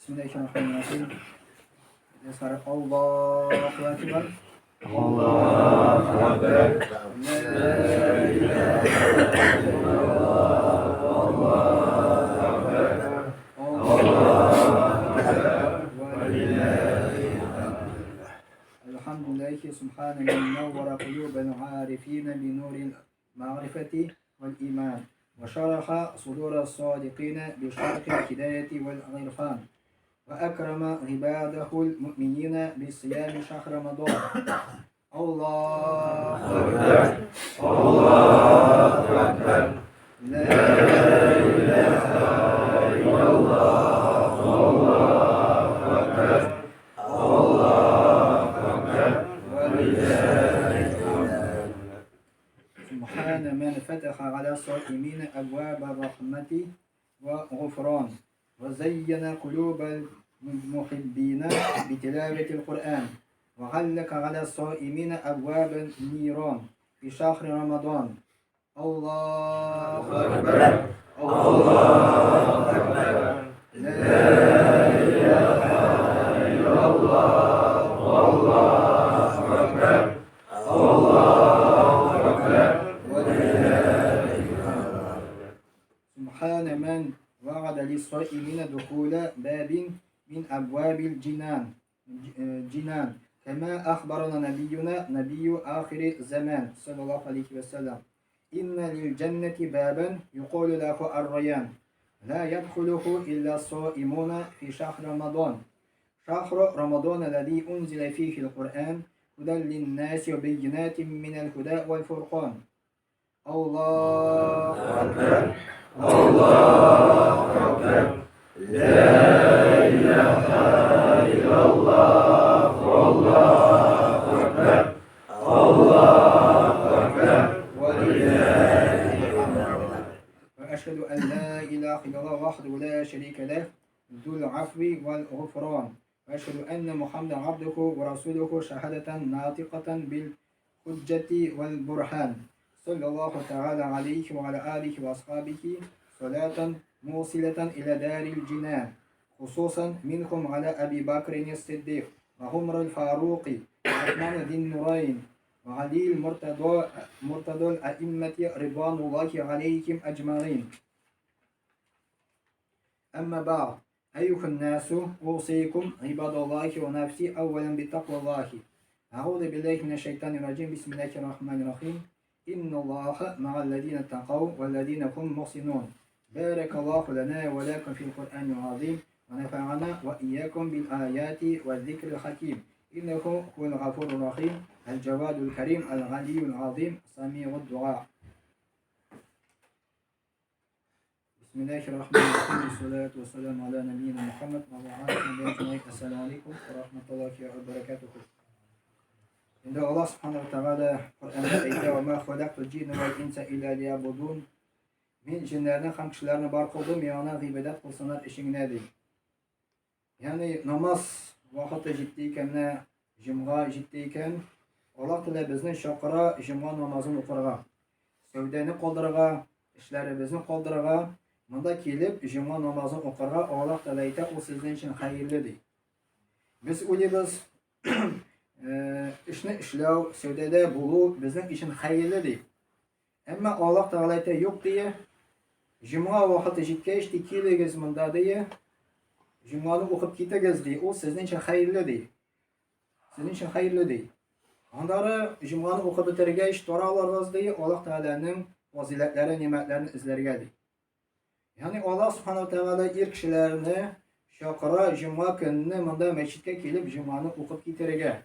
Бисмиллахир-рахманир-рахим. Аллаһу акбар. Аллаһу акбар. الحمد لله سبحانه من نور قلوب العارفين بنور المعرفة والإيمان وشرح صدور الصادقين بشرح الهداية والعرفان وأكرم عباده المؤمنين بصيام شهر رمضان. الله أكبر. الله أكبر. لا إله إلا الله. الله أكبر. الله أكبر. ولله الحمد. سبحان من فتح على الصائمين أبواب الرحمة وغفران وزين قلوب المحبين بتلاوة القرآن وغلق على الصائمين أبواب النيران في شهر رمضان. الله أكبر. الله أكبر. لا إله إلا الله. الله أكبر. الله أكبر. ولله الحمد. سبحان من وعد للصائمين دخول باب من أبواب الجنان جنان كما أخبرنا نبينا نبي آخر الزمان صلى الله عليه وسلم إن للجنة بابا يقال له الريان لا يدخله إلا الصائمون في شهر رمضان. شهر رمضان الذي أنزل فيه القرآن هدى للناس وبينات من الهدى والفرقان. الله أكبر. الله أكبر. لا إله إلا الله. الله أكبر. الله أكبر. ولله الحمد. وأشهد أن لا إله إلا الله وحده لا شريك له ذو العفو والغفران وأشهد أن محمدا عبده ورسوله شهادة ناطقة بالحجة والبرهان صلى الله تعالى عليه وعلى آله وأصحابه صلاة موصلة إلى دار الجنان خصوصا منهم على أبي بكر الصديق وعمر الفاروق وعثمان ذي النورين وعلي المرتضى مرتضى الأئمة رضوان الله عليهم أجمعين. أما بعد أيها الناس أوصيكم عباد الله ونفسي أولا بتقوى الله. أعوذ بالله من الشيطان الرجيم. بسم الله الرحمن الرحيم. إن الله مع الذين اتقوا والذين هم محسنون. بارك الله لنا ولكم في القرآن العظيم ونفعنا وإياكم بالآيات والذكر الحكيم إنه هو الغفور الرحيم الجواد الكريم العلي العظيم سميع الدعاء. بسم الله الرحمن الرحيم والصلاة والسلام على نبينا محمد وعلى آله وصحبه. السلام عليكم ورحمة الله وبركاته. Инде Аллаһ Субхану Тәгалә Коръәндә әйтә: "Ва халактул джинна вал инса илля лиябудун." Мин җеннәрне һәм кешеләрне бар кылдым, миңа гыйбадәт кылсыннар өчен генә, ди. Ягъни намаз вакыты җитте икән, менә җомга җитте икән, Аллаһ Тәгалә безне чакыра җомга намазын укырга. Сәүдәне калдырырга, эшләребезне калдырырга, монда килеп җомга намазын укырга Аллаһ Тәгалә әйтә, ул сезнең өчен хәерле, ди. Без уйлыйбыз, эшне эшләү, сәүдәдә булу безнең өчен хәерле, ди. Әмма Аллаһ Тәгалә әйтә, юк, ди. Җомга вакыты җиткәч, ди, килегез монда, ди. Җомганы укып китегез, ди. Ул сезнең өчен хәерле, ди. Сезнең өчен хәерле, ди. Аннары җомганы укып бетергәч, таралырбыз, ди, Аллаһ Тәгаләнең фазыйләтләре, нимәтләрен эзләргә, ди. Ягъни Аллаһ Субхану Тәгалә ир кешеләрне чакыра җомга көнне монда мәчеткә килеп җомганы укып китәргә.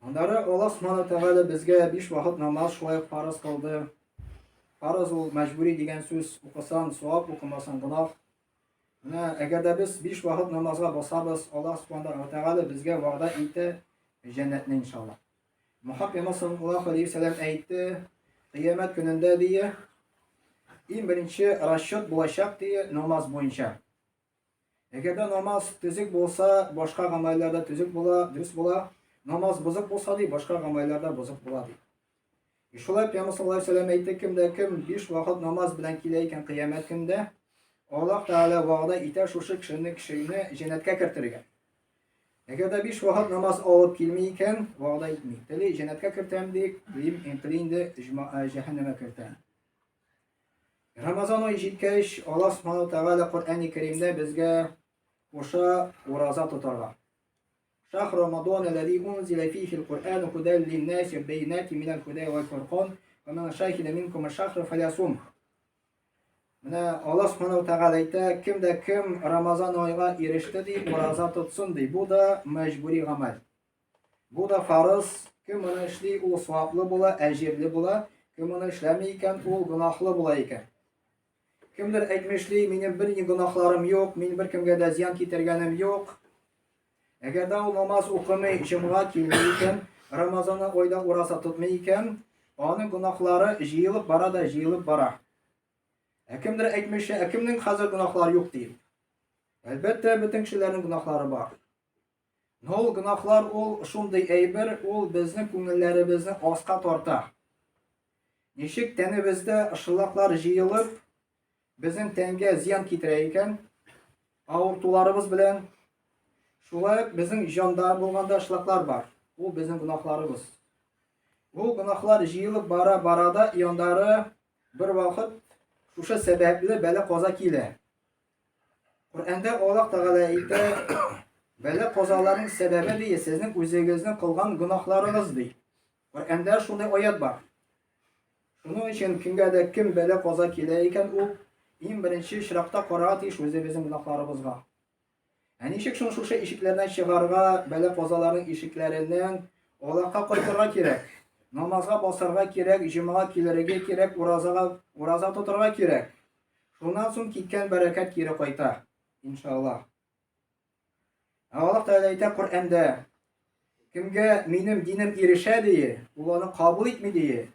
Аннары Аллаһ Субхану Тәгалә безгә биш вакыт намаз шулай ук фарыз кылды. Фарыз ул мәҗбүри дигән сүз, укысаң савап, укымасаң гөнаһ. Менә әгәр дә без биш вакыт намазга басабыз, Аллаһ Субхану Тәгалә безгә вәгъдә итә җәннәтне иншаллаһ. Мөхәммәд пәйгамбәр саллаллаху алейхи вәсәлләм әйтте, кыямәт көнендә дие, иң беренче расчет булачак дие намаз буенча. Әгәр дә намаз төзек булса, башка гамәлләр дә төзек була, дөрес була. Намаз бозык булса ди, башка гамәлләр дә бозык була ди. И шулай пәйгамбәр саллаллаху алейхи вәсәлләм әйтте, кем дә кем биш вакыт намаз белән килә икән кыямәт көндә, Аллаһ Тәгалә вәгъдә итә шушы кешене кешене җәннәткә кертергә. Әгәр дә биш вакыт намаз алып килми икән, вәгъдә итми. Тели җәннәткә кертәм ди, тели инде җәһәннәмгә кертәм. Рамазан ае җиткәч, Аллаһ Субхану Тәгалә Коръәни Кәримдә безгә куша ураза тотарга. Шахр Рамадан аллази унзила фихи аль-Куръан худан лин-наси бәйнати минал худа вал фуркан, ва ман шахида минкум аш-шахра фалясум. Менә Аллаһ Субхану Тәгалә әйтә, кем дә кем Рамазан айга иреште ди, ураза тотсын ди. Бу да мәҗбүри гамәл. Бу да фарыз, кем моны эшли, ул саваплы була, әҗерле була. Кем моны эшләми икән, ул гөнаһлы була икән. Кемдер әйтмешли, минем берни гөнаһларым юк, мин беркемгә дә зыян китергәнем юк. Әгәр дә ул намаз укымый, җомга килми икән, Рамазан айда ураза тотмый икән, аның гөнаһлары җыелып бара да җыелып бара. Ә кемдер әйтмешли, ә кемнең хәзер гөнаһлары юк дип. Әлбәттә, бөтен кешеләрнең гөнаһлары бар. Но ул гөнаһлар ул шундый әйбер, ул безнең күңелләребезне аска тарта. Ничек тәнебездә шлаклар җыелып, безнең тәнгә зыян китерә икән, авыртуларыбыз белән, шулай ук безнең җанда булганда шлаклар бар. Ул безнең гөнаһларыбыз. Ул гөнаһлар җыелып бара бара да яндары бер вакыт шушы сәбәпле бәла-каза килә. Коръәндә Аллаһ Тәгалә әйтә, бәла-казаларның сәбәбе ди, сезнең үзегезнең кылган гөнаһларыгыз ди. Коръәндә шундый аят бар. Шуның өчен кемгә дә кем бәла-каза килә икән, ул иң беренче чиратта карарга тиеш үзебезнең гөнаһларыбызга. Ә ничек шуны шушы ишекләрдән чыгарга, бәла-казаларның ишекләреннән Аллаһка кайтырга кирәк. Намазга басарга кирәк, җомага килергә кирәк, уразага ураза тотарга кирәк. Шуннан соң киткән бәрәкәт кире кайта, иншаллаһ. Ә Аллаһ Тәгалә әйтә Коръәндә, кемгә минем динем ирешә ди, ул аны кабул итми ди.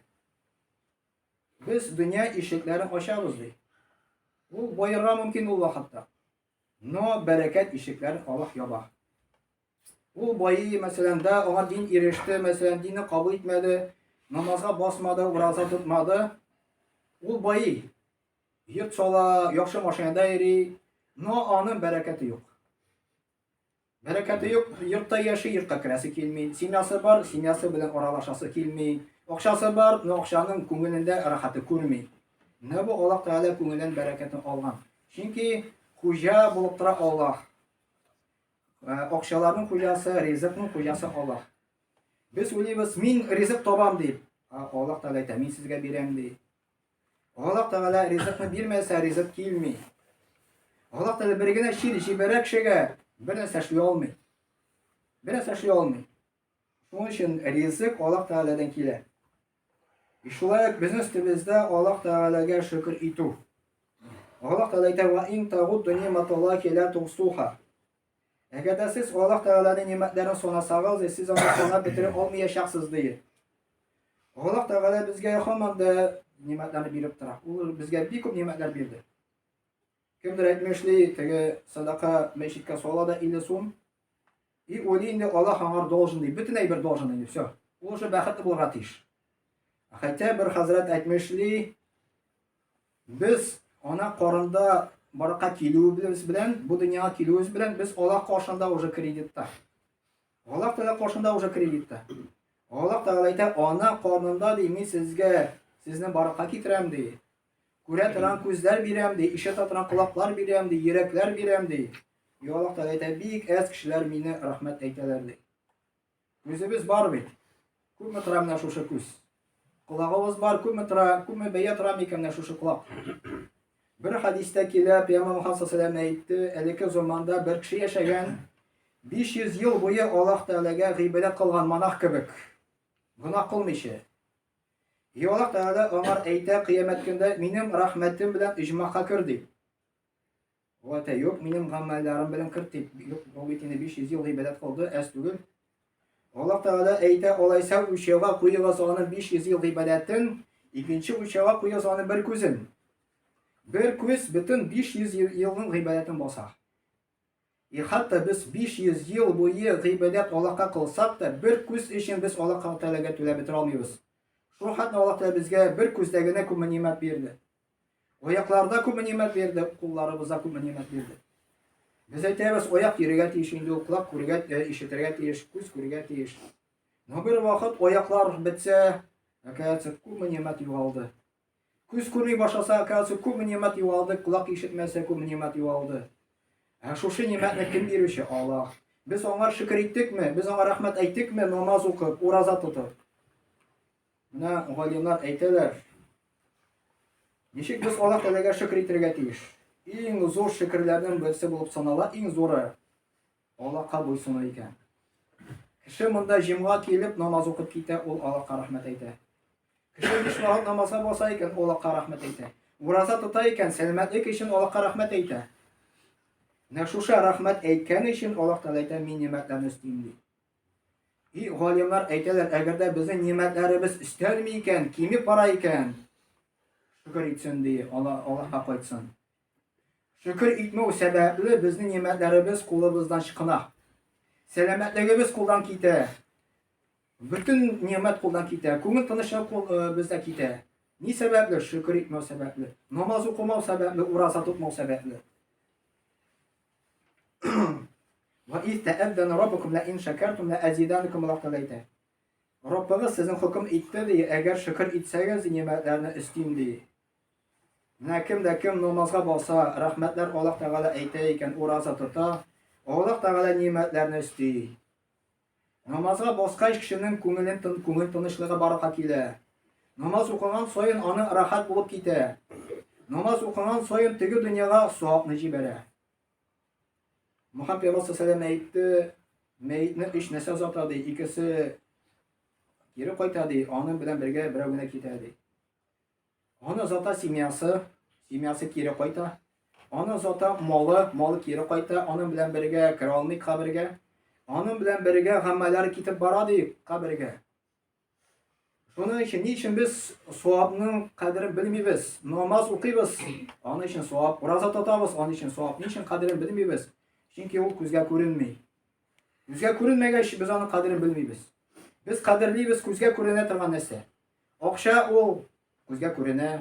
Без дөнья ишекләрен ачабыз ди. Ул баерга мөмкин ул вакытта. Но бәрәкәт ишекләрен Аллаһ яба. Ул байый, мәсәлән, да, аңа дин иреште, мәсәлән, динне кабул итмәде, намазга басмады, ураза тотмады. Ул байый. Йорт сала, яхшы машинада йөри, но аның бәрәкәте юк. Бәрәкәте юк, йортта яши, йортка керәсе килми. Семьясы бар, семьясы белән аралашасы килми. Акчасы бар, но акчаның күңелендә рәхәте күрми. Менә бу Аллаһ Тәгалә күңелдән бәрәкәтен алган. Чөнки хуҗа булып тора Аллаһ. Акчаларның хуҗасы, ризыкның хуҗасы Аллаһ. Без уйлыйбыз, мин ризык табам дип. Аллаһ Тәгалә әйтә, мин сезгә бирәм ди. Аллаһ Тәгалә ризыкны бирмәсә, ризык килми. Аллаһ Тәгалә бер генә чир җибәрә кешегә, бер нәрсә эшли алмый. Бер нәрсә эшли алмый. Шуның өчен ризык Аллаһ Тәгаләдән килә. И шулай ук безнең өстебездә Аллаһ Тәгаләгә шөкер итү. Аллаһ Тәгалә әйтә: "Ва ин тагудду ниматаллахи ла тухсуха". Әгәр дә сез Аллаһ Тәгаләнең нимәтләрен санасагыз, сез аны санап бетерә алмаячаксыз, ди. Аллаһ Тәгалә безгә һаман да нимәтләрне биреп тора. Ул безгә бик күп нимәтләр бирде. Кемдер әйтмешли, теге садака мәчеткә сала да 50 сум. И уйлый инде Аллаһ аңар должен ди. Бөтен әйбер должен инде, все. Ул уже бәхетле булырга тиеш. Хәтта бер хәзрәт әйтмешли, без ана карында баракка килүебез белән, бу дөньяга килүебез белән без Аллаһ каршында уже кредитта. Аллаһ Тәгалә каршында уже кредитта. Аллаһ Тәгалә әйтә, ана карнында ди, мин сезгә сезне баракка китерәм ди. Күрә торган күзләр бирәм ди, ишетә торган колаклар бирәм ди, йөрәкләр бирәм ди. И Аллаһ Тәгалә әйтә, бик әз кешеләр мине рәхмәт әйтәләр ди. Күзебез бар бит. Күпме тора менә шушы күз? Колагыбыз бар, күпме тора, күпме бәя тора микән менә шушы колак? Бер хәдистә килә, Пәйгамбәр Мөхәммәд саллаллаху алейһи әйтте, элекке заманда бер кеше яшәгән, 500 ел буе Аллаһ Тәгаләгә гыйбадәт кылган монах кебек. Гөнаһ кылмыйча. И Аллаһ Тәгалә аңар әйтә кыямәт көндә, минем рәхмәтем белән иҗмахка кер ди. Ул әйтә, юк, минем гамәлләрем белән керт дип. Юк, ул бит инде 500 ел гыйбадәт кылды, әз түгел. Аллаһ Тәгалә әйтә, алайса үлчәүгә куегыз аның 500 ел гыйбадәтен, икенче үлчәүгә куегыз аның бер күзен. Бер күз бөтен 500 елның гыйбадәтен баса. И хәтта без 500 ел буе гыйбадәт Аллаһка кылсак та, бер күз өчен без Аллаһ Тәгаләгә түләп бетерә алмыйбыз. Шул хәтле Аллаһ Тәгалә безгә бер күздә генә күпме нимәт бирде. Аякларда күпме нимәт бирде, кулларыбызда күпме нимәт бирде. Без әйтәбез, аяк йөрергә тиеш инде ул, колак күрергә, э, ишетергә тиеш, күз күрергә тиеш. Но бер вакыт аяклар бетсә, оказывается, күпме нимәт югалды. Күз күрми башласа, оказывается, күпме нимәт югалды, колак ишетмәсә, күпме нимәт югалды. Ә шушы нимәтне кем бирүче? Аллаһ. Без аңа шөкер иттекме? Без аңа рәхмәт әйттекме? Намаз укып, ураза тотып. Менә галимнәр әйтәләр, ничек без Аллаһ Тәгаләгә шөкер итәргә тиеш? Иң зур шөкерләрнең берсе булып санала, иң зуры Аллаһка буйсыну икән. Кеше монда җомга килеп намаз укып китә, ул Аллаһка рәхмәт әйтә. Кеше биш вакыт намазга баса икән, Аллаһка рәхмәт әйтә. Ураза тота икән, сәламәтлек өчен Аллаһка рәхмәт әйтә. Менә шушы рәхмәт әйткән өчен Аллаһ Тәгалә әйтә, мин нимәтләрне өстим ди. И галимнар әйтәләр, әгәр дә безнең нимәтләребез өстәлми икән, кимеп бара икән, шөкер итсен ди, Аллаһка кайтсын. Шөкер итмәү сәбәпле безнең нимәтләребез кулыбыздан чыкына. Сәламәтлегебез кулдан китә. Бөтен нимәт кулдан китә. Күңел тынычлыгы кул, э, бездә китә. Ни сәбәпле? Шөкер итмәү сәбәпле. Намаз укымау сәбәпле, ураза тотмау сәбәпле. Ва из тәәззәнә раббукум ла ин шәкәртум ла азиданкум Аллаһ Тәгалә әйтә. Раббыгыз сезнең хөкем итте ди, әгәр шөкер итсәгез, нимәтләрне өстим ди. Менә кем дә кем намазга баса, рәхмәтләр Аллаһ Тәгалә әйтә икән, ураза тота, Аллаһ Тәгалә нимәтләрне өсти. Намазга баскач кешенең күңелен тын, күңел тынычлыгы барлыкка килә. Намаз укыган саен аның рәхәт булып китә. Намаз укыган саен теге дөньяга савапны җибәрә. Мөхәммәд пәйгамбәр саллаллаху әйтте, мәетне өч нәрсә озата ди, икесе кире кайта ди, аның белән бергә берәү генә китә ди. Аны озата семьясы, семьясы кире кайта. Аны озата малы, малы кире кайта, аның белән бергә керә алмый кабергә. Аның белән бергә гамәлләре китеп бара ди кабергә. Шуның өчен ни өчен без савапның кадерен белмибез? Намаз укыйбыз, аның өчен савап, ураза тотабыз, аның өчен савап. Ни өчен кадерен белмибез? Чөнки ул күзгә күренми. Күзгә күренмәгәч, без аның кадерен белмибез. Без кадерлибез күзгә күренә торган нәрсә. Акча ул күзгә күренә.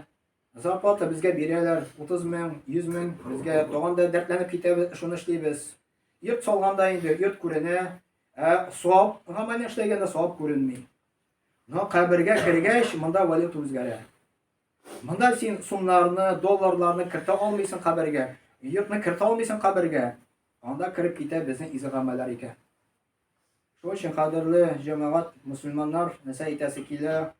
Зарплата безгә бирәләр 30 мең, 100 мең, безгә тагын да дәртләнеп китәбез, шуны эшлибез. Йорт салганда инде йорт күренә, ә савап гамәлне эшләгәндә савап күренми. Но кабергә кергәч, монда валюта үзгәрә. Монда син сумнарны, долларларны кертә алмыйсың кабергә, йортны кертә алмыйсың кабергә. Анда кереп китә безнең изге гамәлләр икән. Шул өчен кадерле җәмәгать, мөселманнар, нәрсә әйтәсе килә?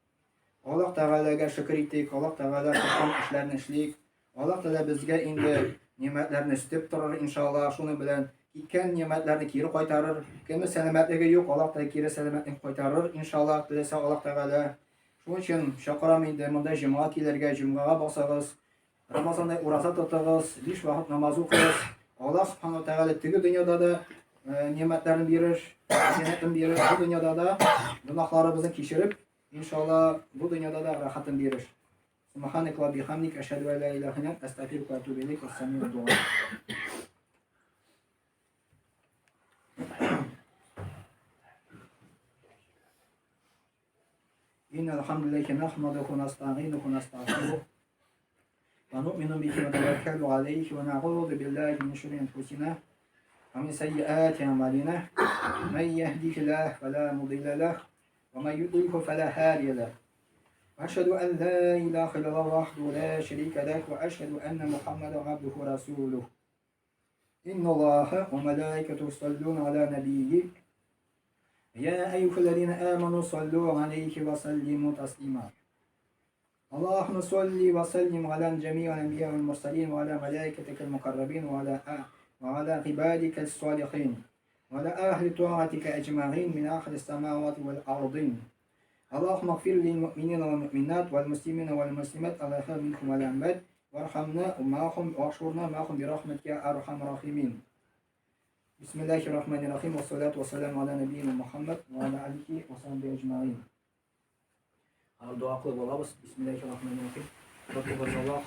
Аллаһ Тәгаләгә шөкер итик, Аллаһ Тәгалә кушкан эшләрне эшлик. Аллаһ Тәгалә безгә инде нимәтләрне өстәп торыр, иншалла, шуның белән киткән нимәтләрне кире кайтарыр. Кемнең сәламәтлеге юк, Аллаһ Тәгалә кире сәламәтлек кайтарыр, иншалла, теләсә Аллаһ Тәгалә. Шуның өчен чакырам инде монда җомга килергә, җомгага басыгыз. Рамазанда ураза тотыгыз, биш вакыт намаз укыгыз. Аллаһ Субхану Тәгалә теге дөньяда да э, нимәтләрен бирер, җәннәтен бирер, бу дөньяда да гөнаһларыбызны кичереп, иншалла, бу дөньяда да рәхәтен бирер. Субханак ва бихамдик, ашһаду ан ла илаһа илля анта, астагфирука ва атубу илейк. Вассаламу дуа. إن الحمد لله نحمده ونستعينه ونستغفره ونؤمن به ونتوكل عليه ونعوذ بالله من شرور أنفسنا ومن سيئات أعمالنا من يهده الله فلا مضل له ومن يضلله فلا هادي له وأشهد أن لا إله إلا الله وحده لا شريك له وأشهد أن محمدا عبده ورسوله إن الله وملائكته يصلون على نبيه يا أيها الذين آمنوا صلوا عليه وسلموا تسليما اللهم صل وسلم على جميع الأنبياء والمرسلين وعلى ملائكتك المقربين وعلى وعلى عبادك الصالحين وعلى أهل طاعتك أجمعين من أهل السماوات والأرضين اللهم اغفر للمؤمنين والمؤمنات والمسلمين والمسلمات الأحياء منكم والأموات وارحمنا معهم واحشرنا معهم برحمتك يا أرحم الراحمين بسم الله الرحمن الرحيم والصلاة والسلام على نبينا محمد وعلى آله وصحبه أجمعين. Дога кылып алабыз. Бисмиллахи рахмани рахим. Раббыбыз Аллаһ,